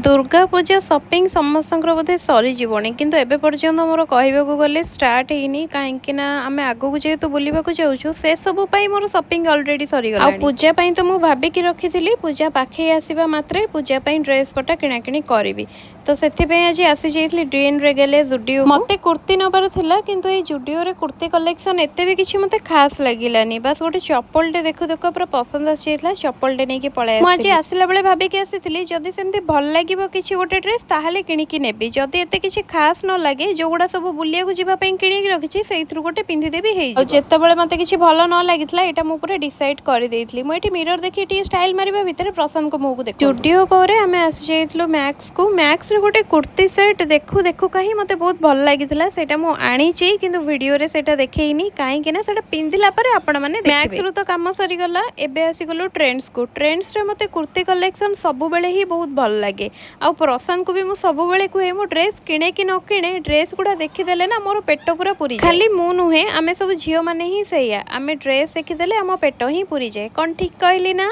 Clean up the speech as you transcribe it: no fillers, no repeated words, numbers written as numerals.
Durga Puja shopping ସମସ୍ତଙ୍କର ବୋଧେ ସରିଯିବଣି, କିନ୍ତୁ ଏବେ ପର୍ଯ୍ୟନ୍ତ ମୋର କହିବାକୁ ଗଲେ ଷ୍ଟାର୍ଟ ହେଇନି, କାହିଁକି ନା ଆମେ ଆଗକୁ ଯେହେତୁ ବୁଲିବାକୁ ଯାଉଛୁ, ସେସବୁ ପାଇଁ ମୋର ସପିଂ ଅଲରେଡ଼ି ସରିଗଲା। ଆଉ ପୂଜା ପାଇଁ ତ ମୁଁ ଭାବିକି ରଖିଥିଲି, ପୂଜା ପାଖେଇ ଆସିବା ମାତ୍ରେ ପୂଜା ପାଇଁ ଡ୍ରେସ୍ ପଟା କିଣାକିଣି କରିବି। ତ ସେଥିପାଇଁ ଆଜି ଆସିଯାଇଥିଲି ଡିଏନ୍ ରେଗେଲେ ଜୁଡ଼ିଓ। ମୋତେ କୁର୍ତ୍ତି ନେବାର ଥିଲା, କିନ୍ତୁ ଏଇ ଜୁଡ଼ିଓରେ କୁର୍ତ୍ତି କଲେକ୍ସନ୍ ଏତେ ବି କିଛି ମୋତେ ଖାସ୍ ଲାଗିଲାନି। ବାସ୍, ଗୋଟେ ଚପଲଟେ ଦେଖୁ ଦେଖୁ ପୁରା ପସନ୍ଦ ଆସିଯାଇଥିଲା, ଚପଲଟେ ନେଇକି ପଳେଇ। ମୁଁ ଆଜି ଆସିଲା ବେଳେ ଭାବିକି ଆସିଥିଲି, ଯଦି ସେମିତି ଭଲ ଲାଗିବ କିଛି ଗୋଟେ ଡ୍ରେସ୍, ତାହେଲେ କିଣିକି ନେବି। ଯଦି ଏତେ କିଛି ଖାସ୍ ନ ଲାଗେ, ଯୋଉଗୁଡ଼ା ସବୁ ବୁଲିବାକୁ ଯିବା ପାଇଁ କିଣିକି ରଖିଛି, ସେଇଥିରୁ ଗୋଟେ ପିନ୍ଧିଦେବି, ହେଇଯିବ। ଆଉ ଯେତେବେଳେ ମୋତେ କିଛି ଭଲ ନ ଲାଗିଥିଲା, ଏଇଟା ମୁଁ ପୁରା ଡିସାଇଡ୍ କରିଦେଇଥିଲି। ମୁଁ ଏଠି ମିରର ଦେଖି ଟିକେ ଷ୍ଟାଇଲ୍ ମାରିବା ଭିତରେ ପ୍ରଶାନ୍ତଙ୍କ ମୁହଁକୁ ଦେଖ। ଜୁଡ଼ିଓ ପରେ ଆମେ ଆସିଯାଇଥିଲୁ ମ୍ୟାକ୍ସକୁ। ମ୍ୟାକ୍ସରେ ଗୋଟେ କୁର୍ତ୍ତି ସେଟ୍ ଦେଖୁ ଦେଖୁ କାହିଁ ମୋତେ ବହୁତ ଭଲ ଲାଗିଥିଲା। ସେଇଟା ମୁଁ ଆଣିଛି, କିନ୍ତୁ ଭିଡ଼ିଓରେ ସେଇଟା ଦେଖେଇନି, କାହିଁକି ନା ସେଇଟା ପିନ୍ଧିଲା ପରେ ଆପଣମାନେ। ମ୍ୟାକ୍ସରୁ ତ କାମ ସରିଗଲା, ଏବେ ଆସିଗଲୁ ଟ୍ରେଣ୍ଡସକୁ। ଟ୍ରେଣ୍ଡସରେ ମୋତେ କୁର୍ତ୍ତି କଲେକ୍ସନ୍ ସବୁବେଳେ ହିଁ ବହୁତ ଭଲ ଲାଗେ। ଆଉ ପ୍ରଶାନ୍ତକୁ ବି ମୁଁ ସବୁବେଳେ କୁହେ, ମୁଁ ଡ୍ରେସ୍ କିଣେ କି ନ କିଣେ, ଡ୍ରେସ୍ ଗୁଡ଼ା ଦେଖିଦେଲେ ନା ମୋର ପେଟ ପୁରା ପୁରି। ଖାଲି ମୁଁ ନୁହେଁ, ଆମେ ସବୁ ଝିଅମାନେ ହିଁ ସେଇଆ। ଆମେ ଡ୍ରେସ୍ ଦେଖିଦେଲେ ଆମ ପେଟ ହିଁ ପୁରିଯାଏ। କ'ଣ ଠିକ୍ କହିଲି ନା?